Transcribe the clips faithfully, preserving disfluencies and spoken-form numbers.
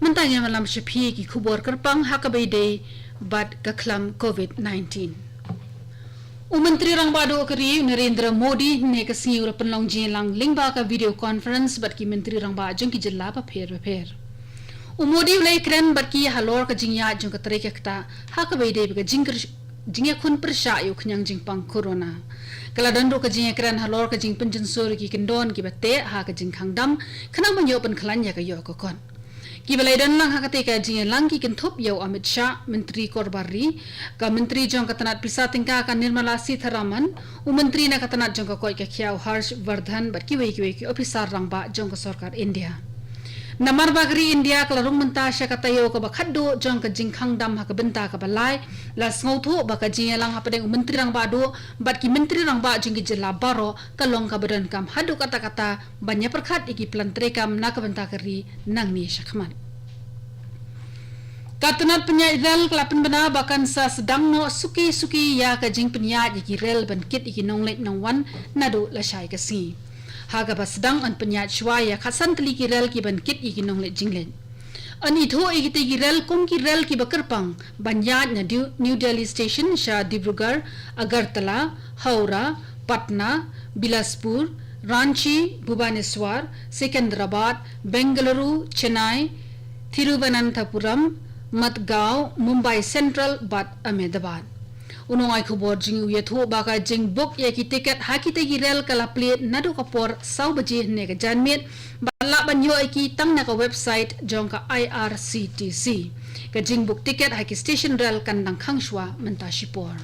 Mynta ngin ïa lam sha phi ki khubor kyrpang ha kaba ïadei bad ka khlam covid nineteen. U Myntri Rangbah Duh ka ri u Narendra Modi hynne ka sngi u la pynlong jingïalang lyngba ka video conference bad ki Myntri Rangbah jong ki jylla bapher bapher. U Modi u la ïakren bad ki halor ka jingïaid jong ka trei ka ktah ha kaba ïadei bad ka jingkyr- jingïakhun pyrshah ïa u khñiang jingpang corona. Ka la don ruh ka jingïakren halor ka jingpynjynsur ïa ki kyndon kiba teh ha ka jingkhang dam khnang ban ïoh pynkhlaiñ ïa ka ïoh ka kot. Kiba la ïadon lang ha katei ka jingïalang ki kynthup ïa u Amit Shah, Myntri Korbar Ri, ka Myntri jong ka tnat pisa tyngka ka Nirmala Sitharaman, u Myntri na ka tnat jong ka koit ka khiah u Harsh Vardhan bad kiwei kiwei ki ophisar rangbah jong ka sorkar India. Namar ba ka ri India ka la rung mynta sha ka taïew kaba khatduh jong ka jingkhang dam ha ka bynta kaba lai, la sngewthuh ba ka jingïalang hapdeng u Myntri Rangbah Duh bad ki Myntri Rangbah jong ki jylla baroh ka long kaba donkam haduh katta katta ban ïa pyrkhat ïa ki plan treikam na ka bynta ka ri nangne sha khmat. Ka tnat pynïaid rel ka la pynbna ba kan sa sdang noh suki suki ïa ka jingpynïaid ïa ki rel ban kit ïa ki nongleit nongwan naduh lashai ka sngi. Ha kaba sdang yn pynïaid shuwa ïa khatsan tylli ki rel ki ban kit ïa ki nongleit jingleit. Yn ithuh ïa kitei ki rel kum ki rel kiba kyrpang ban ïaid na New Delhi Station sha Dibrugarh, Agartala, Howrah, Patna, Bilaspur, Ranchi, Bhubaneswar, Secunderabad, Bengaluru, Chennai, Thiruvananthapuram, Madgaon, Mumbai Central bad Ahmedabad. U nongai khubor jong ngi u ïathuh ba ka jingbook ïa ki tiket ha kitei ki rel ka la plie naduh ka por saw baje hynne ka janmiet, bad lah ban ïoh ïa ki tang na ka website jong ka I R C T C. Ka jingbook tiket ha ki station rel kan dang khang shuwa mynta shipor.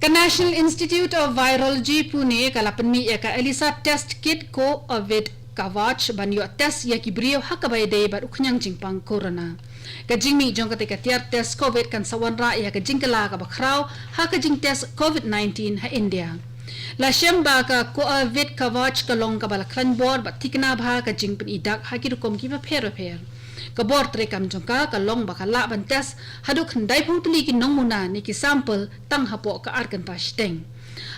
Ka National Institute of Virology Pune ka la pynmih ïa ka ELISA test kit Coavit Kavach ban ïoh test ïa ki briew ha kaba ïadei bad u khñiang jingpang corona. Ka jingmih jong katei ka tiar test covid kan sa wanrah ïa ka jingkylla kaba khraw ha ka jingtest covid nineteen ha India. La shem ba ka Coavit Kavach ka long kaba la khlaiñ bor bad thikna bha ka jingpyni dak ha ki rukom kiba pher bapher. Ka bor treikam jong ka ka long ba ka lah ban test haduh khyndaiphew tylli ki nongmuna ne ki sample tang hapoh ka ar kynta shiteng.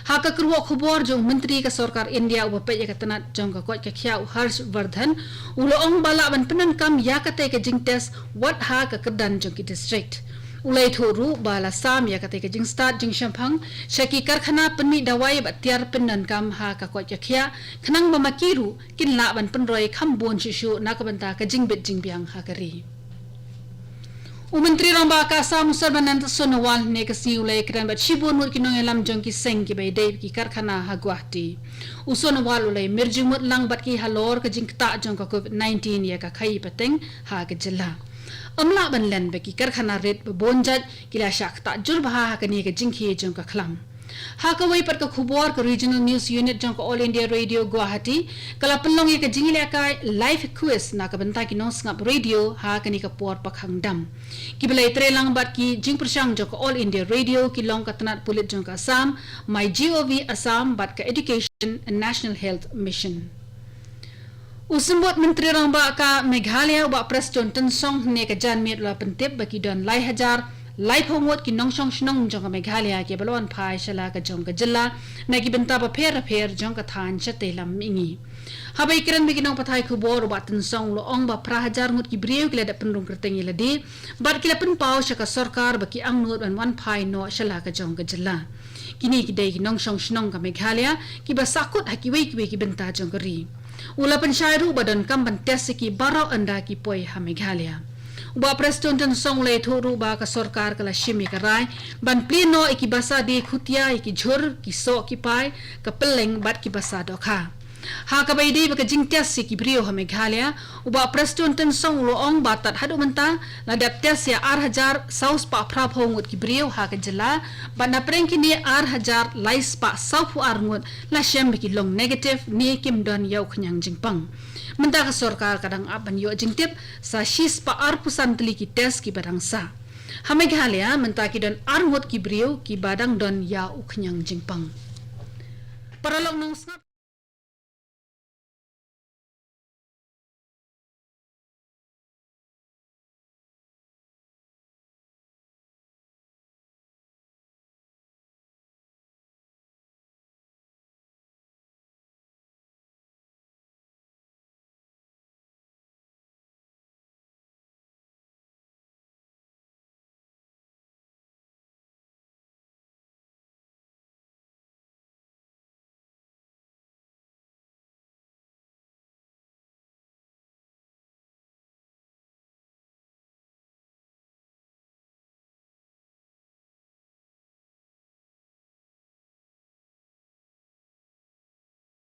Ha ka kyrwoh khubor jong u Myntri ka sorkar India uba peit ïa ka tnat jong ka koit ka khiah u Harsh Vardhan, u la ong ba lah ban pyndonkam ïa katei ka jingtest wat ha ka kyrdan jong ki district. U la ïathuh ruh ba la sam ïa katei ka jingstad jingshemphang sha ki karkhana pynmih dawai bad tiar pyndonkam ha ka koit ka khiah khnang ba ma ki ruh kin lah ban pynroi kham bun shuh shuh na ka bynta ka jingbit jingbiang ha ka ri. U Myntri Rangbah ka Assam u Sarbananda Sonowal hynne ka sngi u la ïakren bad shibun ngut ki nongïalam jong ki seng kiba ïadei bad ki karkhana ha Guwahati. U Sonowal u la ïamir jingmut lang bad ki halor ka jingktah jong ka covid nineteen ïa ka khaii pateng ha ka jylla. Ym lah ban len ba ki karkhana rit ba bun jait ki la shah ktah jur bha ha kane ka jingkhie jong ka khlam. Ha kawei pat ka khubor, ka Regional News Unit jong ka All India Radio Guwahati ka la pynlong ïa ka jingïalehkai live quiz na ka bynta ki nongsngap radio ha kane ka por pakhang dam. Kiba la ïatrei lang bad ki jingpyrshang jong ka All India Radio ki long ka tnat pulit jong ka Assam, MyGov Assam bad ka Education and National Health Mission. U Symbud Myntri Rangbah ka Meghalaya u Bah Prestone Tynsong hynne ka janmiet u la pyntip ba ki don lai hajar laiphew ngut ki nongshong shnong jong ka Meghalaya kiba la wan phai sha la ka jong ka jylla na ki bynta bapher bapher jong ka thaiñ shatei lam mihngi. Haba ïakren bad ki nongpathai khubor u Bah Tynsong u la ong ba phra hajar ngut ki briew ki la dep pynrung kyrteng ïa lade bad ki la pynpaw sha ka sorkar ba ki angnud ban wan phai noh sha la ka jong ka jylla. Kine ki dei ki nongshong shnong ka Meghalaya kiba sahkut ha kiwei kiwei ki bynta jong ka ri. U la pynshai ruh ba donkam ban test ïa ki baroh ynda ki poi ha Meghalaya. U Bah Prestone Tynsong u la ïathuh ruh ba ka sorkar ka la shim ïa ka rai ban plie noh ïa ki basa die khutia ïa ki jhur, ki soh ki pai, ka pylleng bad ki basa dohkha. Ha kaba ïadei bad ka jingtest ïa ki briew ha Meghalaya, u Bah Prestone Tynsong u la ong ba tad haduh mynta la dep test ïa ar hajar saw spah phraphew ngut ki briew ha ka jylla bad na pdeng kine ar hajar lai spah sawphew ar ngut la shem ba ki long negative ne kim don ïa u khñiang jingpang. Mynta ka sorkar ka dang ap ban ïoh jingtip sa shispah arphew san tylli ki test kiba dang sah. Ha Meghalaya mynta ki don ar ngut ki briew kiba dang don ïa u khñiang jingpang. Paralok nongsngap